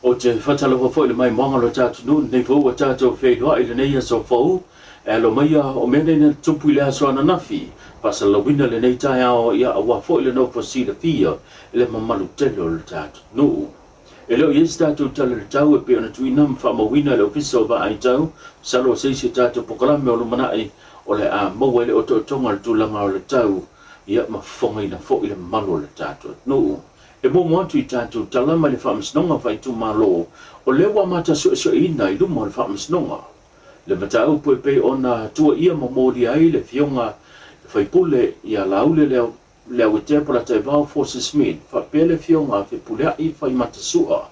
Ou te faatalofa foi i le maimoaga o lo tatou atunuu i lenei foi ua tatou feiloai i lenei aso fou. E alo maia o mea nei na tupu i le aso ananafi, faasalalauina lenei taeao ia aua foi le nofo silafia i le mamalu tele o lo tatou atunuu. E le o i ai se tatou tala i le tau e pei ona tuuina ma faamauina e le Ofisa o Vaai Tau, masalo o se isi o tatou polokalame o lumanai o le a maua ai le otootoga o le tulaga o le tau ia ma fofogaina foi le mamalu o le tatou atunuu. E muamua atu i tatou tala mai le Faamasinoga Faaitumalo, o lea ua amata suesueina i luma o le Faamasinoga le mataupu e pei ona tuuaia ma molia ai le Afioga i le Faipule ia Laauli Leauetea Polataivao Fosi Smith faapea le Afioga Fepuleai Faimata Sua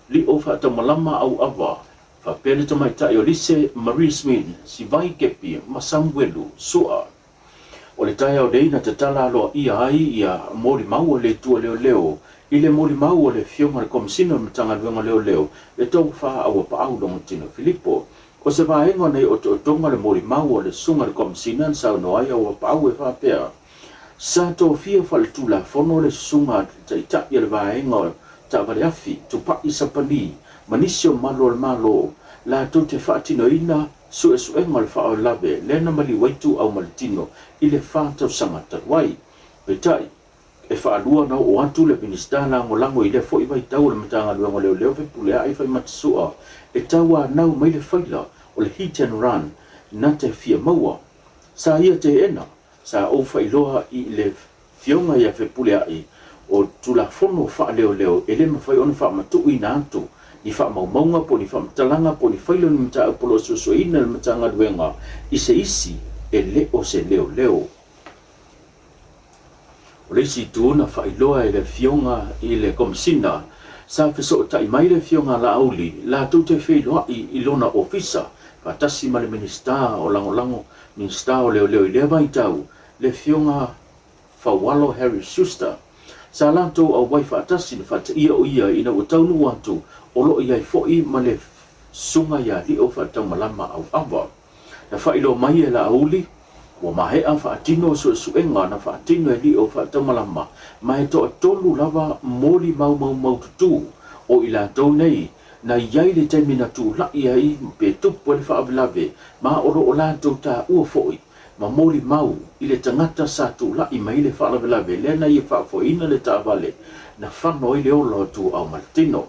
Lio Faataumalama Auava faapea le Tamaitai o Lise Marie Smith Sivai Kepi ma Samuelu Sua. O le taeao nei na tatala aloaia ai ia molimau a le Itu a Leoleo i le molimau a le Afioga i le Komesina o le Matagaluega o Leoleo, le Tofa Auapaau Logotino Filipo. O se vaega o nei otootoga le molimau a le Susuga i le Komesina na saunoa ai Auapaau e faapea, Sa tofia faaletulafono le Susuga a le Taitai o le Vaega o Taavale Afi, Tupai Sapani ma nisi o malu o le Malo latou te faatinoina suesuega o le faalavelave lea na maliu ai Tuau ma le tino i le 4 tausaga talu ai. Peitai, e faalua ona oo atu le Minisita lagolago i lea foi vaitau o le Matagaluega o Leoleo Fepuleai Faimata Sua e tauanau mai le faila o le hit and run na te fia maua. Sa ia teena, sa ou faailoa i le Afioga ia Fepuleai o Tulafono faaleoleo e le mafai ona faamatuuina atu ni faamaumauga po o ni faamatalaga po o ni faila o ni mataupu o lo o suesueina e le Matagaluega i se isi e le o se leoleo. O le isi itu na faailoa e le Afioga i le Komesina, sa fesootai mai le Afioga a Laauli latou te feiloai i lona ofisa faatasi ma le Minisita o Lagolago, Minisita o Leoleo i lea vaitau, le Afioga Faualo Harry Schuster. Sa latou auai faatasi na faateia o ia ina ua taunuu atu o lo o i ai foi ma le Susuga ia Lio Faataumalama Auava. Na faailoa mai e Laauli, ua maea faatino suesuega na faatino e Lio Faataumalama ma e toatolu lava molimau maumaututu o i latou nei na i ai le taimi na tulai ai pe tupu ai le faalavelave ma o lo o latou taua foi ma molimau i le tagata sa tulai mai le faalavelave lea na ia faafoeina le taavale na fano ai le ola o Tuau ma le tino.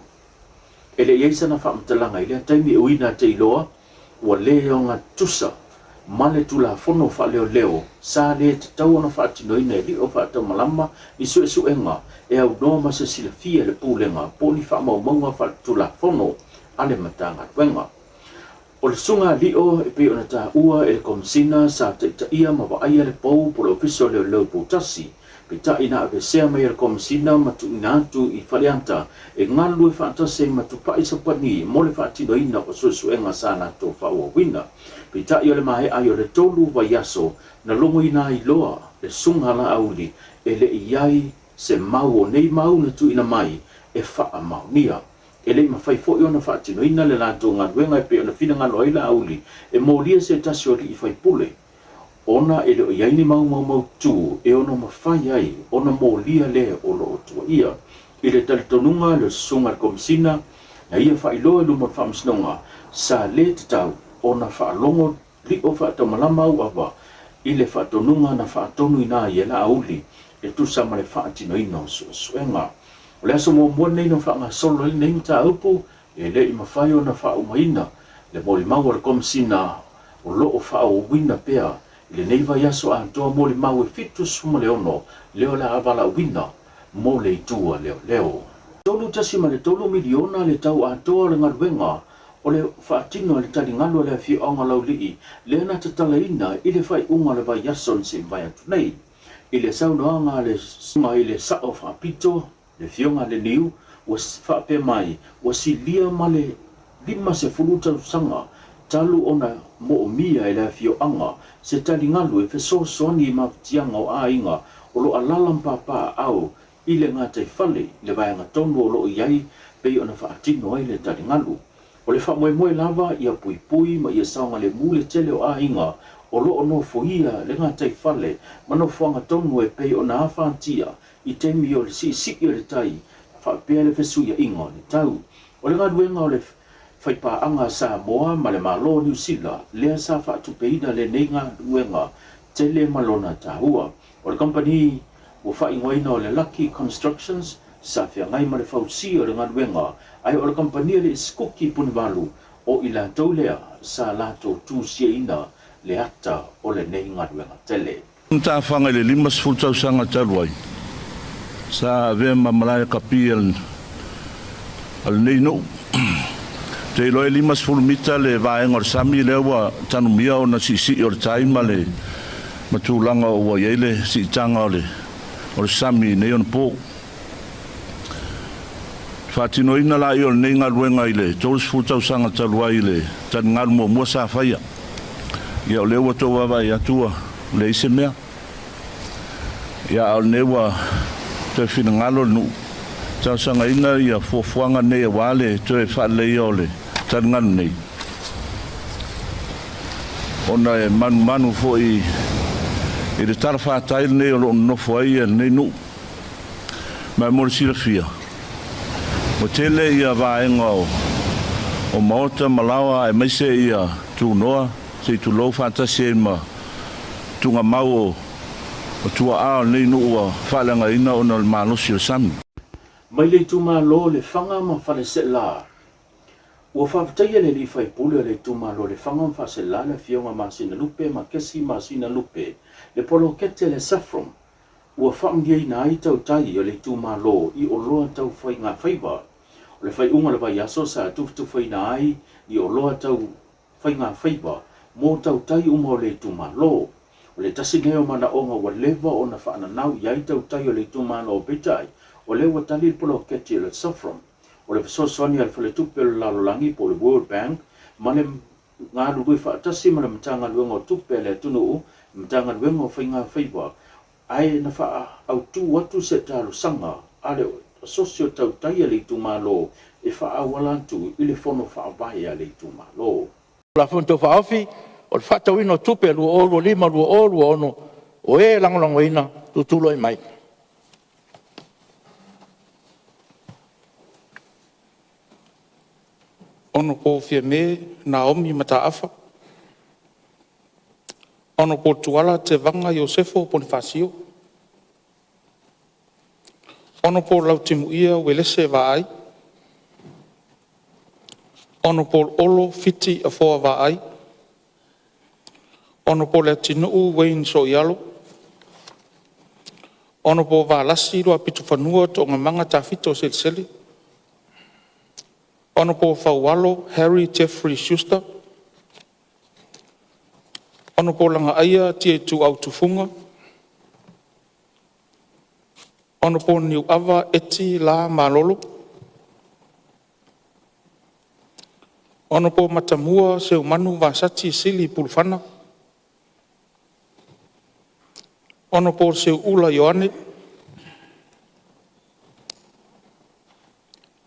E le i ai sana faamatalaga i lea taimi e uina te iloa ua le ogatusa ma le Tulafono Faaleoleo sa le tatau ona faatinoina e Lio Faataumalama ni suesuega e aunoa ma se silafia e le Pulega po o ni faamaumauga faaletulafono a le Matagaluega. O le Susuga a Lio e pei ona taua e le Komesina sa taitaia ma vaaia le pou po o le Ofisa o Leoleo i Poutasi, peitai na aveesea mai e le Komesina ma tuuina atu i Faleata e galulue faatasi ai ma Tupai Sapani mo le faatinoina o suesuega sa latou faaauauina. Peitai o le maea ai o le 3 vaiaso na logoina ai loa le Susuga a Laauli e le i ai se mau o nei mau na tuuina mai e faamaonia. E le i mafai foi ona faatinoina le latou galuega e pei ona finagalo ai Laauli e molia se tasi o alii faipule, ona e le o i ai ni mau maumautu e ono mafai ai ona molia le o lo o tuuaia. I le talitonuga le Susuga i le Komesina, na ia faailoa i luma o le Faamasinoga, sa le tatau ona faalogo Lio faataumalama Auava i le faatonuga na faatonuina ai e Laauli e tusa ma le faatinoina o suesuega. O le aso muamua lenei na faagasolo ai lenei mataupu, e le i mafai ona faaumaina le molimau a le Komesina o lo o faaauauina pea i lenei vaiaso atoa molimau e 76 lea o le a valaauina mo le itu a leoleo. 3.3 miliona le tau atoa o le galuega o le faatino e le taligalu a le afioaga o Laulii lea na tatalaina i le faaiuga o le vaiaso na se i mavae atu nei. I le saunoaga a le Susuga i le Sao Faapito, le Afioga a Leniu, ua faapea mai, ua silia ma le 50 tausaga talu ona moomia e le afioaga se taligalu e fesoasoani i mafatiaga o aiga o lo o alaala ma papaaao i le gataifale i le vaega tonu o lo o i ai pei ona faatino ai le taligalu. O le faamoemoe lava ia puipui ma ia saogalemu le tele o aiga o lo o nofoia le gataifale ma nofoaga tonu e pei ona afatia i taimi o le siisii o le tai faapea le fesuiaiga o le tau. O le galuega o le Faipaaga a Samoa ma le Malo o Niu Sila lea sa faatupeina lenei galuega tele ma lona taua. O le kamupani ua faaigoaina o le Lucky Constructions sa feagai ma le fausia o le galuega, ae o le kamupani a le Isikuki Punivalu o i latou lea sa latou tusiaina le ata o lenei galuega tele. Matafaga i le 50 tausaga talu ai, sa avea ma malae kapi a lenei nuu. Ou te iloa e 50 mita le vaega o le sami lea ua tanumia ona siisii o le tai ma le ma tulaga ua i ai le siitaga o le o le sami i nei onapo. Faatinoina laia o lenei galuega i le 30 tausaga talu ai i le taligalu muamua sa faia. Ia o lea ua outou vaavaai atu ua leai se mea. Ia a o lenei ua toe finagalo le nuu talosagaina ia fuafuaga nei aua le toe faaleleia o le taligalu nei, ona e manumanu foi i le talafatai lenei o lo o nonofo ai lenei nuu. Ma mo le silafia, ua tele ia vaega o maota ma laoa aemaise ia tunoa se i tulou faatasi ai ma tugamau o tuaa o lenei nuu ua faaleagaina ona o le malosi o le sami. Mai le itumalo o Lefaga ma Faleseela. Ua faafetaia le alii faipule o le itumalo o Lefaga ma Faaseela le Afioga Masinalupe Makesi Masinalupe le poloketi a le Saffron ua faamanuiaina ai tautai o le itumalo i oloa tau faigafaiva. O le faaiuga o le vaiaso sa tufatufaina ai i oloa tau faigafaiva mo tautai uma o le itumalo. O le tasi lenei o manaoga ua leva ona faananau i ai tautai o le itumalo, peitai, o lea ua tali le poloketi o le Saffron. O le fesoasoani a le Faletupe o le Lalolagi po o le World Bank ma le galulue faatasi ma le Matagaluega o Tupe a le atunuu, Matagaluega o Faigafaiva, ae na faaautu atu se talosaga a le Asosi o Tautai a le itumalo e faaauala atu i le Fono Faavae a le itumalo. Tulafono Tau Faaofi o le Faatatauina o Tupe 2025/2026, o e lagolagoina, tutulai mai. Hon Fiame Naomi Mataafa. Hon Tuala Tevaga Iosefo Ponifasio. Hon Lautimuia Uelese Vaai. Hon Olo Fiti Afoa Vaai. Hon Leatinuu Wayne Sooialo. Hon Valasi Luapitofanua Toogamaga Tafito Selesele. Hon Faualo Harry Jeffrey Schuster. Hon Lagaaia Tiaituau Tufuga. Hon Niuava Eti L. Malolo. Hon Matamua Seumanu Vasati Sili Pulufana. Hon Seuula Ioane.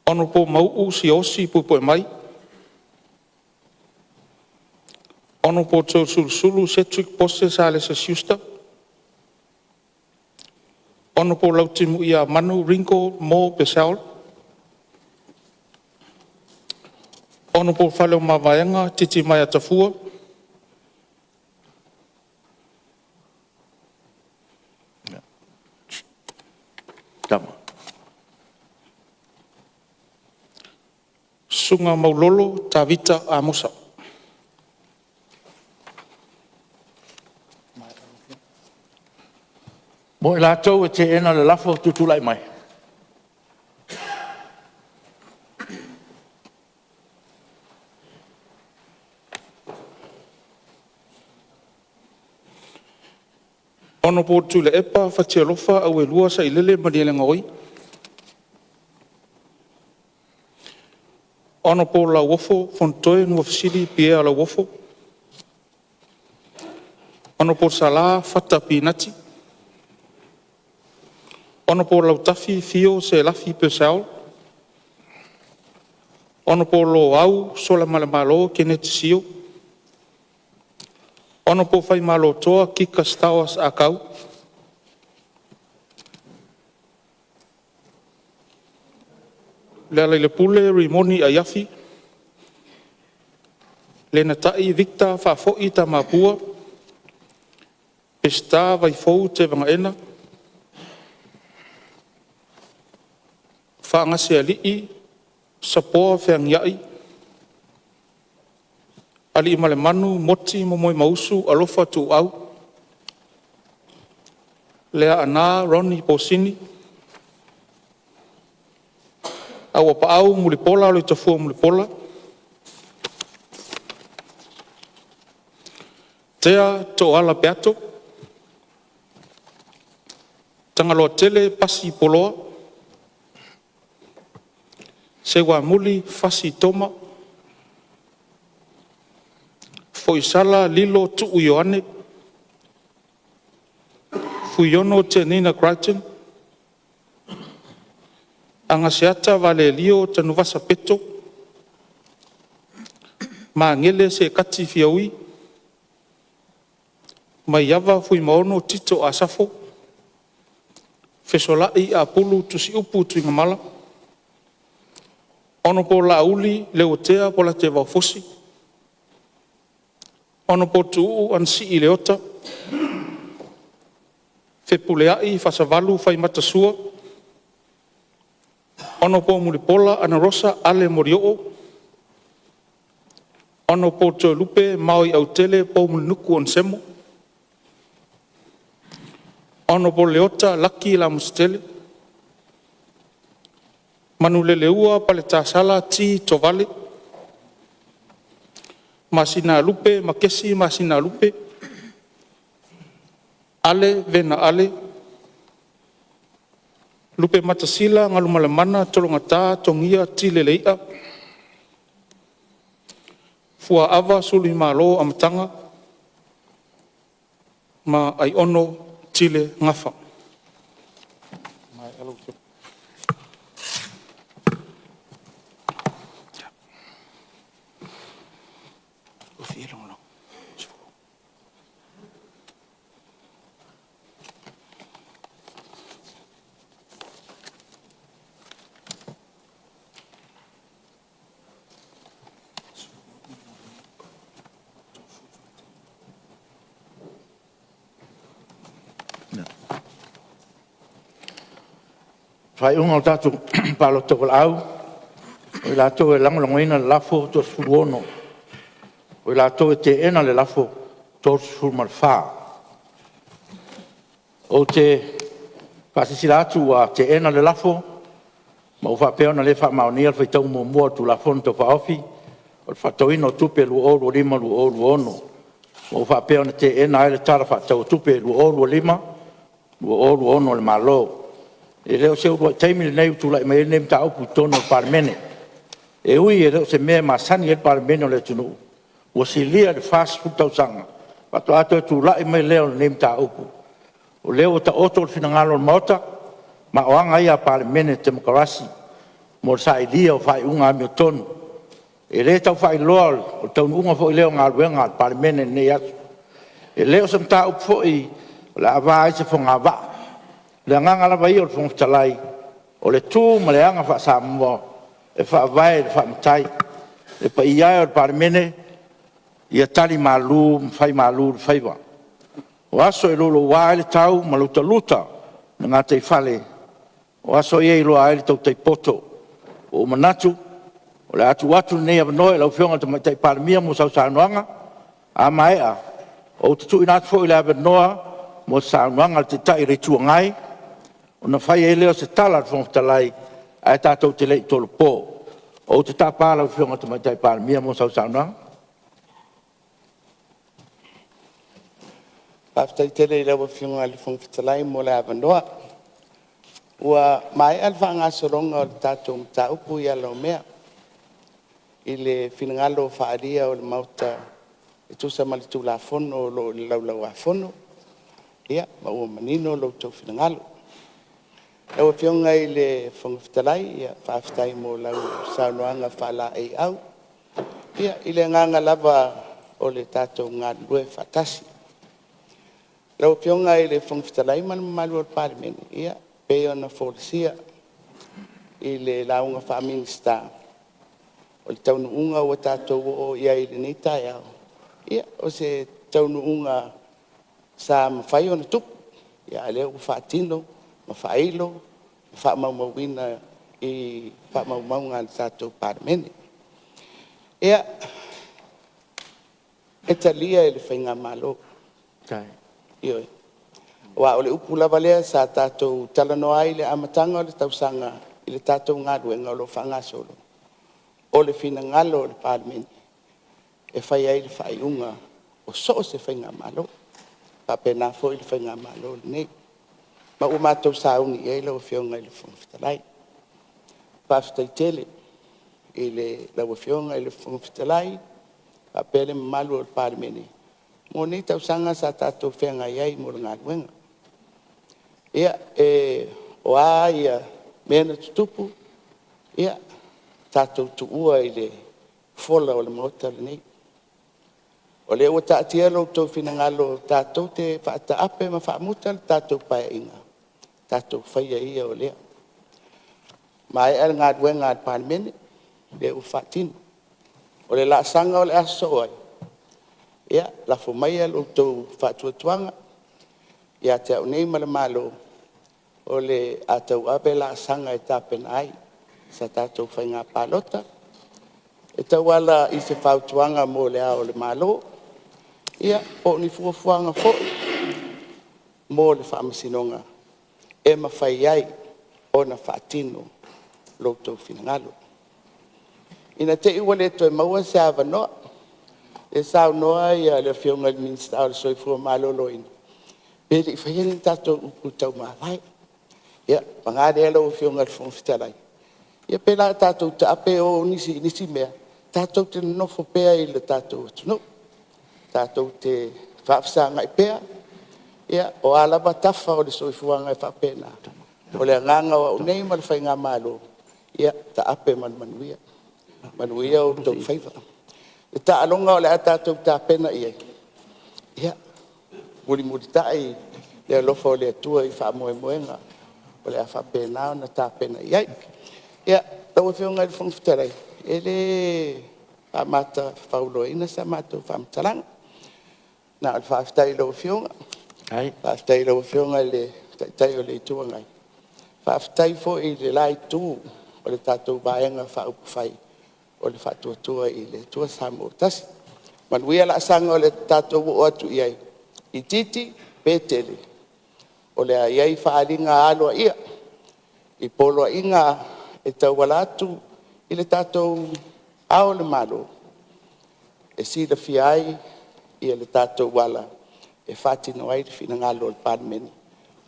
Hon Mauu Siaosi Puepuemai. Hon Toeolesulusulu Cedric Pose Salesa Schuster. Hon Lautimuiamanu Ringo M. Purcell. Hon Faleomavaega Titimaea Tafua. Susuga Maulolo Tavita Amosa. Mo i latou e teena le lafo, tutulai mai. Hon Tuilaepa Fatialofa Auelua Sailele Malielegaoi. Hon Lauofo Fonotoe Nuafesili Pierre Lauofo. Hon Sala Fata Pinati. Hon Lautafi Fio Selafi Purcell. Hon Loau Solamalemalo Keneti Sio. Hon Faimalotoa Kika Stowers Ah Kau. LEALAILEPULE Rimoni Aiafi. LENATAI Victor Faafoi Tamapua. Peseta Vaifou Tevagaena. FAAGASEALII Sapoa Feagiai. ALIIMALEMANU Moti Momoemausu Alofa Tuuau. LEAANA Ronnie Posini. AUAPAAU Mulipola Aloitafua Mulipola. Tea Tooala Peato. TAGALOATELE Pasi Poloa. SEUAMULI Fasi Toma. FOISALA Lilo Tuu Ioane. FUIONO Tenina Crichton. AGASEATA Valelio Tanuvasa Peto. MAGELE Sekati Fiaui. MAIAVA FUIMAONO Tito Asafo. FESOLAI Apulu Tusiupu Tuigamala. Hon LAAULI Leuatea Polataivao Fosi. Hon TUUU Anasii Leota. FEPULEAI Fasavalu Faimata Sua. Hon Mulipola Anarosa Ale Molioo. Hon Toelupe Maoi Autele Poumulinuku Onesemo. Hon Leota Laki Lamositele. MANULELEUA Paletasala T. Tovale. MASINALUPE Makesi Masinalupe. ALE Vena Ale. LUPEMATASILA Galumalemana Tologata Togia Tile Lei'a. FUAAVA Suluimalo Amataga ma Aiono Tile Gafa. Faaiuga o le tatou Palota Tauvalaau, o i latou e lagolagoina le lafo, e 36. O i latou e teena le lafo, e 34. Ou te faasilasila atu ua teena le lafo ma ua faapea ona le faamaonia le faitauga muamua o le Tulafono Tau Faaofi o le Faatatauina o Tupe 2025/2026 ma ua faapea ona teena ai le Tala Faatatau o Tupe 2025/2026 a le Malo. E le o se uluai taimi lenei ua tulai mai ai lenei mataupu i totonu o le Palemene. E ui e le o se mea e masani ai le Palemene o le atunuu, ua silia i le 40 tausaga faatoa toe tulai mai lea o lenei mataupu. O lea ua taoto le finagalo o le Maota, ma o aga ia a Palemene Temokarasi mo le sailia o faaiuga amiotonu. E le tau faailoa o le taunuuga foi lea o galuega a le Palemene i lenei aso. E le o se mataupu foi o le a ava ai se fogavaa. O le agaga lava ia o le Fofoga Fetalai, o le tu ma le aga faa-Samoa e faavae i le faa-Matai. Le paia e o le Palemene, ia tali malu ma fai malu le faiva. O aso e louloua ai le tau ma lutaluta le gataifale, o aso ia e iloa ai le tautai poto. Ua ou manatu o le a tuu atu lenei avanoa i lau Afioga i le Tamaitai Palemia mo sau saunoaga. A maea, ou te tuuina atu foi le avanoa mo se saunoaga a le Taitai o le Itu Agai, ona fai ai lea o se tala a le Fofoga Fetalai ae tatou te le i tolopo. Ou te tapa lau Afioga i le Tamaitai Palemia mo sau saunoaga. Faafetai tele i lau Afioga i le Fofoga Fetalai mo le avanoa. Ua maea le faagasologa o le tatou mataupu i ala o mea i le finagalo faaalia o le Maota e tusa ma le Tulafono o lo o i le Laulau-a-Fono, ia ma ua manino lo outou finagalo. Lau Afioga i le Fofoga Fetalai, faafetai mo lau saunoaga faalaeiau i le agaga lava o le tatou galulue faatasi. Lau Afioga i le Fofoga Fetalai ma le mamalu o le Palemene, ia, e pei ona folasia i le lauga faa-Minisita, o le taunuuga ua tatou oo i ai i lenei taeao, ia o se taunuuga sa mafai ona tupu, a o lea ua faatino ma faailo ma faamaumauina i faamaumauga a le tatou Palemene. Ia, e talia e le faigamalo, ioe. Aua o le upu lava lea sa tatou talanoa ai i le amataga o le tausaga i le tatou galuega o lo o faagasolo, o le finagalo o le Palemene e fai ai le faaiuga o so o se faigamalo, e faapena foi le faigamalo lenei. Ma ua matou sauni i ai lau Afioga i le Fofoga Fetalai. Faafetai tele i lau Afioga i le Fofoga Fetalai faapea le mamalu o le Palemene mo nei tausaga sa tatou feagai ai mo le galuega. Ia, o a mea na tutupu, ia tatou tuua i le fola o le Maota lenei. O lea ua taatia lo outou finagalo tatou te faataape ma faamuta le tatou Paeaiga, tatou faia ia o lea. Maea le galuega a le Palemene, lea ua faatino. O le laasaga o le a sosoo ai, ia, lafo maia lo outou faatuatuaga ia te au nei ma le Malo, o le a tauave laasaga e tapena ai se tatou faiga palota e tauala i se fautuaga mo Le Ao o le Malo, ia po o ni fuafuaga foi mo le Faamasinoga e mafai ai ona faatino lo outou finagalo. Ina ne i te i ua le toe maua se avanoa, lea e saunoa le Afioga i le Minisita o le Soifua Maloloina, pe le i faia ni tatou upu taumavae. Ia, paga lea lau Afioga i le Fofoga Fetalai, ia pe le a tatou taape o nisi i nisi mea, tatou te nonofo pea i le tatou atunuu, tatou te faafesagai pea, o a lava tafa o le soifuaga e faapena, o le agaga o au nei ma le faigamalo, ia taape ma le manuia, manuia outou faiva. Le taaloga o le a tatou tapena i ai, ia, mulimulitai le alofa o le Atua i faamoemoega o le a faapena ona tapena i ai. Ia, lau Afioga i le Fofoga Fetalai, e le faamatafauloaina sa matou faamatalaga, na o le faafetai i lau Afioga, faafetai i lau Afioga i le Taitai o le Itu Agai, faafetai foi i le la Itu o le tatou Vaega Faaupufai o le Faatuatua i le Atua Samoa ua Tasi. Manuia laasaga o le a tatou oo atu i ai, itiiti pe tele, o le a i ai faaaliga aloaia i poloaiga e tauala atu i le tatou Ao o Le Malo e silafia ai le tatou ala e faatino ai le finagalo o le Palemene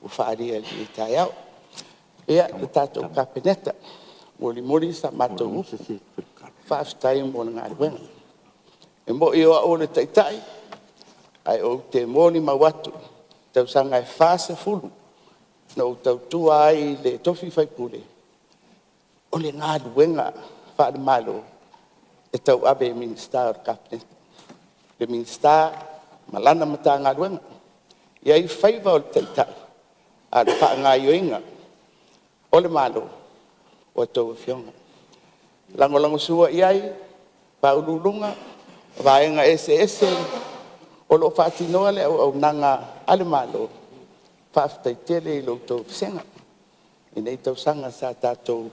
ua faaalia i lenei taeao. Ia, le tatou Kapeneta, mulimuli sa matou upu, faafetai mo le galuega. E moni o au o le Taitai, ae ou te molimau atu i tausaga e 40 na ou tautua ai i le tofi faipule, o le galuega faale-Malo e tauave e Minisita o le Kapeneta, le Minisita ma lana Matagaluega. E i ai faiva o le Taitai, a o le faagaoioiga o le Malo, o a outou Afioga. E lagolagosua i ai Ofisa Sili o Pulega o Vaega eseese o lo o faatinoa le auaunaga a le Malo, faafetai tele i la outou vasega i nei tausaga sa tatou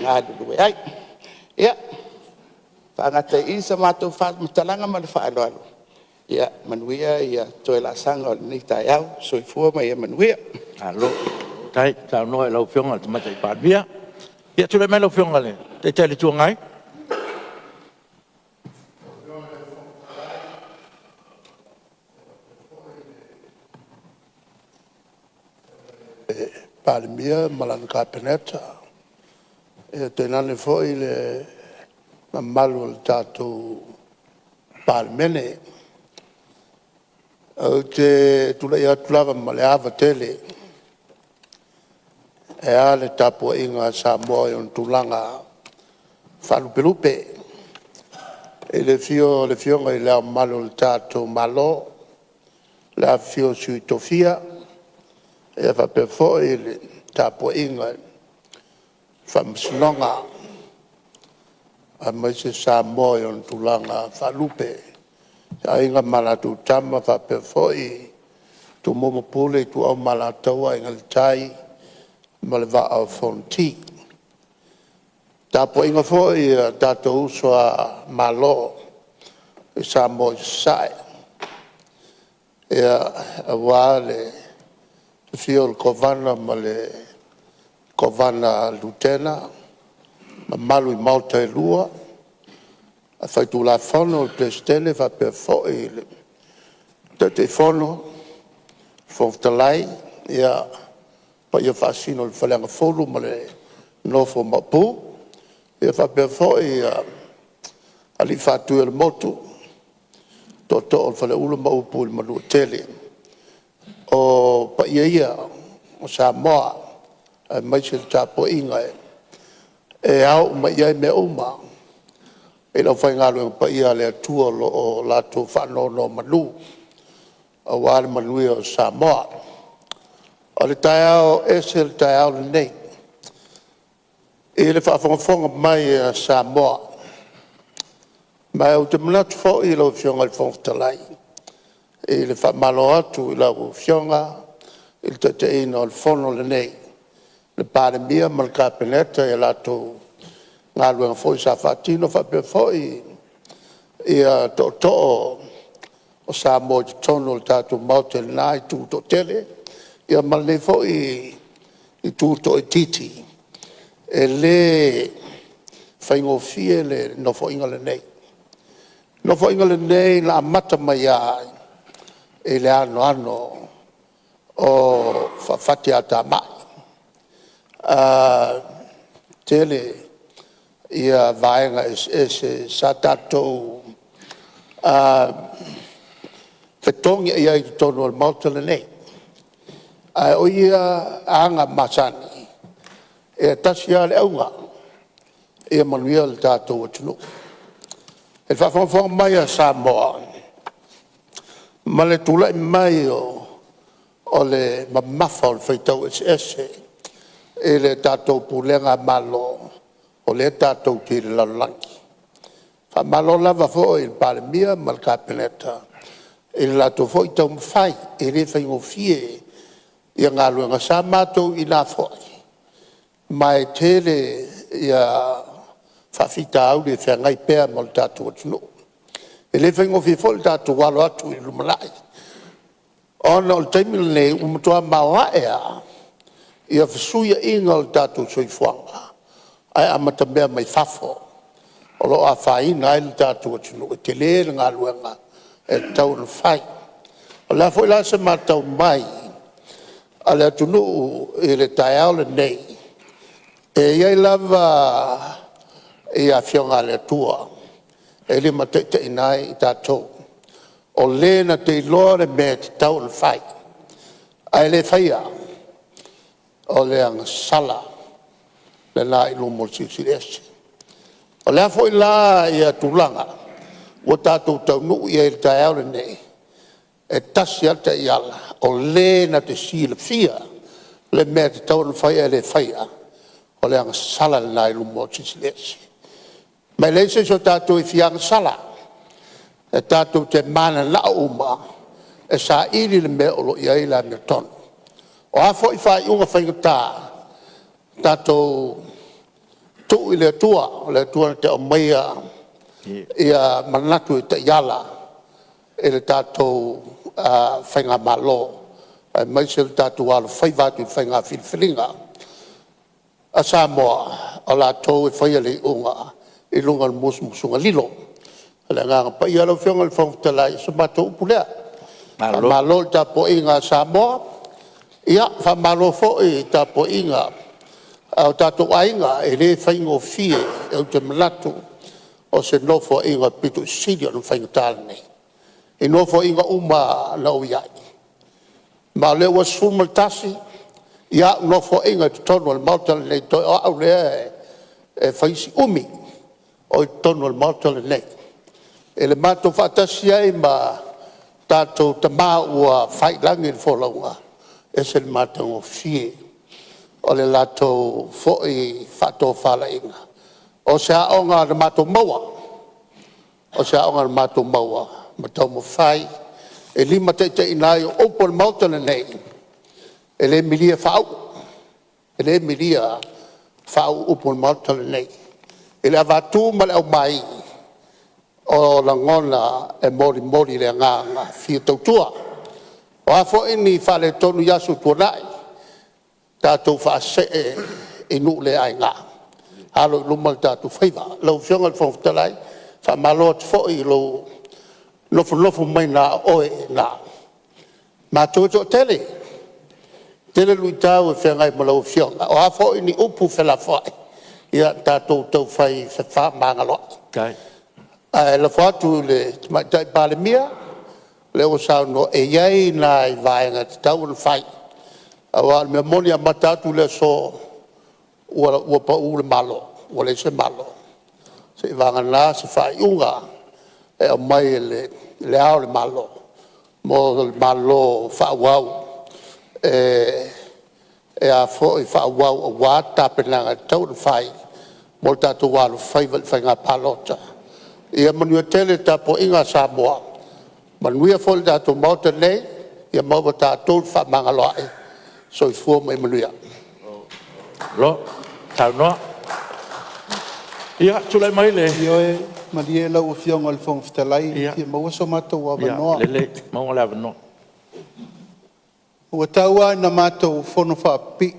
galulue ai. Ia, faagata ai i i sa matou faamatalaga ma le faaaloalo. Ia manuia toe laasaga o lenei taeao. Soifua ma ia manuia. Malo faafetai saunoa i lau Afioga i le Tamaitai Palemia. Ia tulai mai lau Afioga i le Taitai o le Itu Agai. Palemia ma lana Kapeneta, ia tainane foi le mamalu o le tatou Palemene. Ou te tulai atu lava ma le ava tele ae a le tapuaiga a Samoa i ona tulaga faalupelupe, i le afio o le Afioga i Le Ao Mamalu o le tatou Malo, le afifio o Sui Tofia, faapea foi le tapuaiga i le Faamasinoga, aemaise Samoa i ona tulaga faalupe, Aiga ma latou Tama, faapea foi Tumua ma Pule, Ituau ma Alataua, Aiga i le Tai ma le Vaa o Fonoti. Le tapuaiga foi a tatou uso a Malo i Samoa i Sasae, aua le afio o le Kovana ma le Kovana Lutena, mamalu i Maota e Lua Faitulafono, le Peresetene faapea foi le Taitaifono, Fofoga Fetalai, ia, o paia faasino i le Faleagafulu ma le nofo a Maopu, faapea foi alii Faatuiolemotu, Tootoo o le Faleula ma upu i le Manuatele. O paia ia o Samoa aemaise le tapuaiga e ao uma i ai mea uma i le aufaigaluega paia a le Atua o lo o latou faanonomanu aua le manuia o Samoa. O le taeao, e ese le taeao lenei i le faafogafoga mai a Samoa. Ma ou te manatu foi lau Afioga i le Fofoga Fetalai i le faamalo atu i lau Afioga i le taitaiina o le Fono lenei, le Palemia ma le Kapeneta i a latou galuega foi sa faatino, faapea foi tootoo o Samoa i totonu o le tatou Maota i lena itu toatele ma lenei foi itu toaitiiti. E le faigofie le Nofoaiga lenei. O le Nofoaiga lenei na amata mai lava i le anoano o faafatiatamai. E tele vaega eseese sa tatou fetogiai ai i totonu o le Maota lenei. Ae o ia aga masani, e tasi lava le auga, ia manuia le tatou atunuu. I le faafogafoga mai a Samoa ma le tulai mai o le mamafa o le faitau eseese i le tatou pulega Malo, o lea tatou te i le lalolagi. Faamalo lava foi i le Palemia ma le Kapeneta i le latou foi taumafai, e le faigofie galuega. Sa matou i ina foi ma e tele faafitauli e feagai pea ma le tatou atunuu. E le faigofie foi le tatou alo atu i le lumanai ona o le taimi lenei ua matua maoae lava fesuiaiga o le tatou soifuaga ae amatamea mai fafo o lo o afaina ai le tatou atunuu. E tele le galuega e tatau ona fai. O le a foi la se matau mai a le atunuu i le taeao lenei, e i ai lava Afioga a le Atua e limataitaiina ai i tatou, o le na te iloa le mea e tatau ona fai ae le faia, o le agasala lena i luma o le Silisili Ese. O le a foi la tulaga ua tatou taunuu i ai i le taeao lenei, e tasi lava le taiala, o le na te silafia le mea e tatau ona fai ae le faia, o le agasala lena i luma o le Silisili Ese. Ma e leai se isi o tatou e fia agasala, e tatou te mananao uma e saili le mea o lo o i ai le amiotonu. O a foi faaiuga faigata, tatou tuu i le Atua, o le Atua na te aumaia manatu e taiala i le tatou faigamalo aemaise le tatou alofaiva atu i faiga filifiliga a Samoa, o latou e faia le iuga i luga o le musumusuga lilo a le Agaga Paia. Lau Afioga i le Fofoga Fetalai, o sa matou upu lea. Faamalo i le tapuaiga a Samoa, faamalo foi i le tapuaiga a o tatou aiga, e le faigofie. Ou te manatu o se Nofoaiga pito sili ona faigata lenei i Nofoaiga uma lava na ou i ai, ma o lea ua 11 au Nofoaiga i totonu o le Maota lenei, toe o au lea e fai si umi o i totonu o le Maota lenei. I le matou faatasi ai ma tatou tama ua fai i lagi le folauga, e ese le matagofie. o le latou foi faatofalaiga, o se aoga na matou maua, o se aoga na matou maua ma taumafai e limataitaiina ai. O upu o le Maota lenei, e le milia faauu, e le milia faauu upu o le Maota lenei i le avatu ma le aumai o lagona e molimoli le agaga fia tautua. O a foi ni faaletonu i aso ua tuanai, tatou faasee i nuu le aina, alo i luma lo tatou faiva. Lau Afioga i le Fofoga Fetalai, faamalo atu foi i lou nofonofo mai na o oe i ina, matou e toatele, e tele luitau e feagai ma lau Afioga. O a foi ni upu felafoai, ia tatou taufai fefaamagaloai. Ae lafo atu i le Tamaitai Palemia, o lea ua saunoa e i ai nai vaega e tatau ona fai, aua o le mea moni e amata atu le aso ua pau le Malo, ua leai se Malo, seiavagana se faaiuga e aumai e Le Ao o le Malo mo le Malo faaauau e faaauau aua tapenaga e tatau ona fai mo le tatou alofaiva i le faiga palota. Ia manuia tele le tapuaiga a Samoa, manuia foi le tatou Maota nei, ia maua e tatou le fefaamagaloai. Soifua ma ia manuia. Malo saunoa. Ia, tulai mai le… Ioe malie lau Afioga i le Fofoga Fetalai, e fia maua so matou avanoa. Ia, lelei, maua le avanoa. Ua tau lava ina matou fonofaapipii,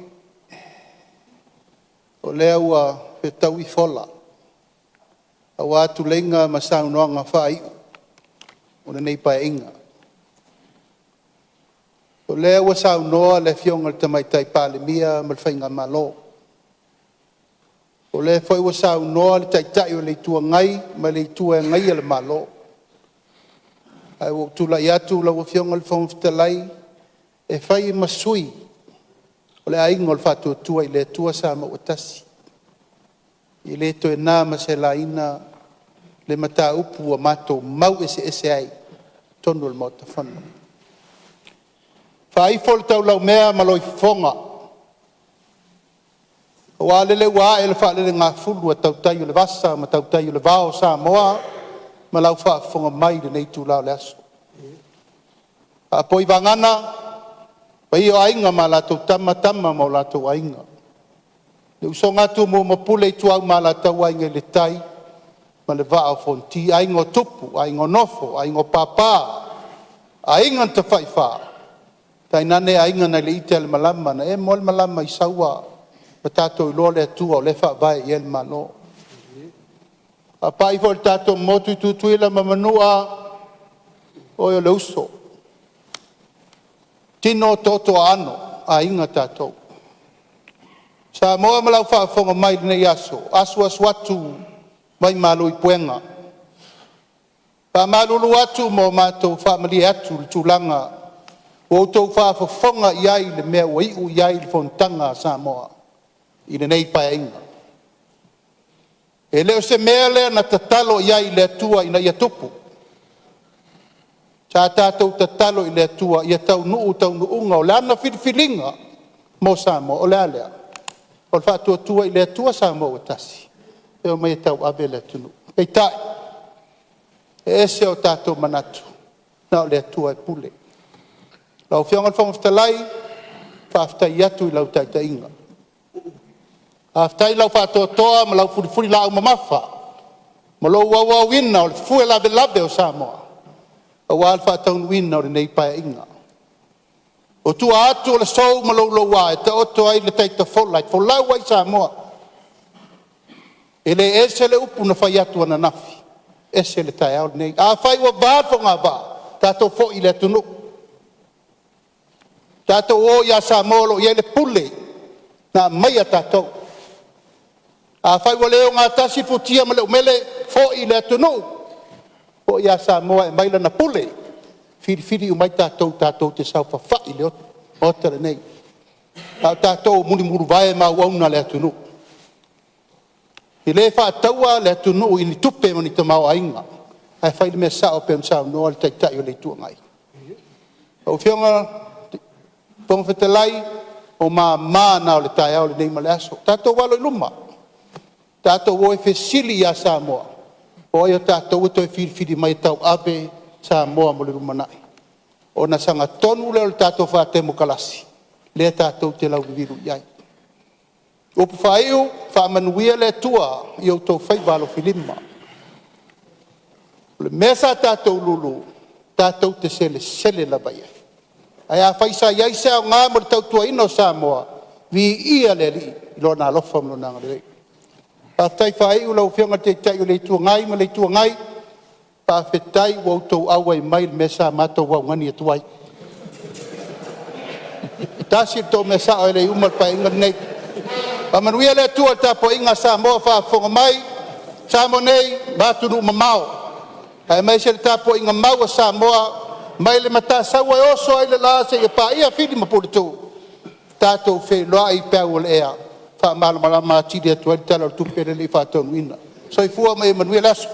o lea ua fetaui fola aua tuleiga ma saunoaga faaiu o lenei Paeaiga. O lea ua saunoa le Afioga i le Tamaitai Palemia ma le Faigamalo, o lea foi ua saunoa le Taitai o le Itu Agai ma le Itu e Agaia le Malo. Ae ua ou tulai atu lau Afioga i le Fofoga Fetalai e fai ma sui o le Aiga o le Faatuatua i le Atua Samoa ua Tasi, e le toe na ma se laina le mataupu ua matou mau eseese ai i totonu o le Maota Fono. Faaifo le taulaumea ma loifofoga, aua lele ua ae le faalelegafulu a tautai o le vasa ma tautai o le vao o Samoa ma lau faafofoga mai i lenei itula o le aso. Faapoi vagana paia o Aiga ma latou Tama, Tama ma o latou Aiga, le usoga a Tumua ma Pule, Ituau ma Alataua, Aiga i le Tai ma le Vaa o Fonoti, Aiga o Tupu, Aiga o Nofo, Aiga o Papa, Aiga na Tafaifa, tainane Aiga nai le ite a le malama na emo le malama i Saua ma tatou iloa le Atua o lea e faavae i ai le Malo. Faapai foi i le tatou motu i Tutuila ma Manua, o oe o le uso, tino toto aano, o aiga tatou. Samoa ma lau faafofoga mai i lenei aso, asuasu atu maumalo i puega, faamalulu atu ma matou faamalie atu i le tulaga ua outou faafofoga i ai i le mea ua iu i ai le fonotaga a Samoa i lenei Paeaiga. E le o se mea lea na tatalo i ai i le Atua ina ia tupu, sa tatou tatalo i le Atua ia taunuu taunuuga o Lana filifiliga mo Samoa. O le a lea? O le Faatuatua i le Atua Samoa ua Tasi e omai e tauave le atunuu. Peitai, e ese o tatou manatu, na o le Atua e pule. Lau Afioga i le Fofoga Fetalai, faafetai atu i lau taitaiga, faafetai i lau faatoatoa ma lau fulifulilaau mamafa ma lou auauina o le fue lavelave o Samoa aua le faataunuuina o lenei Paeaiga. O tua atu o le sou ma louloua e taoto ai le taita fola e folau ai Samoa. E le ese le upu na fai atu ananafi, ese le taeao lenei. Afai ua va le fogavaa, tatou foi i le atunuu, tatou o ia Samoa o lo o i ai le pule na aumaia tatou. Afai ua le ogatasi futia ma le umele, foi i le atunuu, foi ia Samoa e aumai lana pule, filifili uma ai tatou tatou te saofafai i le Maota lenei, a o tatou o mulimuluvae ma auauna a le atunuu. E le faataua le atunuu i ni tupe ma ni tamaoaiga, ae fai le mea sao pei ona saunoa le Taitai o le Itu Agai. Lau Afioga i le Fofoga Fetalai, O mama na o le taeao lenei ma le aso. Tatou alo i luma, tatou o e fesili ia Samoa, o ai o tatou e toe filifili mai e tauave Samoa mo le lumanai, ona sagatonu lea o le tatou faatemokarasi lea tatou te lauliliu i ai. O upu faaiu, faamanuia le Atua i outou faiva alofilima. O le mea sa tatou lulu, tatou te selesele lava i ai. Ae afai sa i ai se aoga mo le tautuaina o Samoa, viia le Alii i Lona alofa ma Lona agalelei. Faafetai faaiu lau Afioga i le Taitai o le Itu Agai ma le Itu Agai, faafetai ua outou auai mai i le mea sa matou augani atu ai. E tasi le tou mea sao e le i uma le Paeaiga lenei. Faamanuia le Atua i le tapuaiga a Samoa o faafofoga mai, Samoa nei ma atunuu mamao, aemaise le tapuaiga mau a Samoa mai le Matasaua e oso ai le la seia paia Fili ma Puletuu, tatou feiloai i peau o le ea e faamalamalama atili atu ai le Tala o le Tupe lea e le i faataunuuina. Soifua ma ia manuia le aso.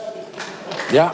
Ia,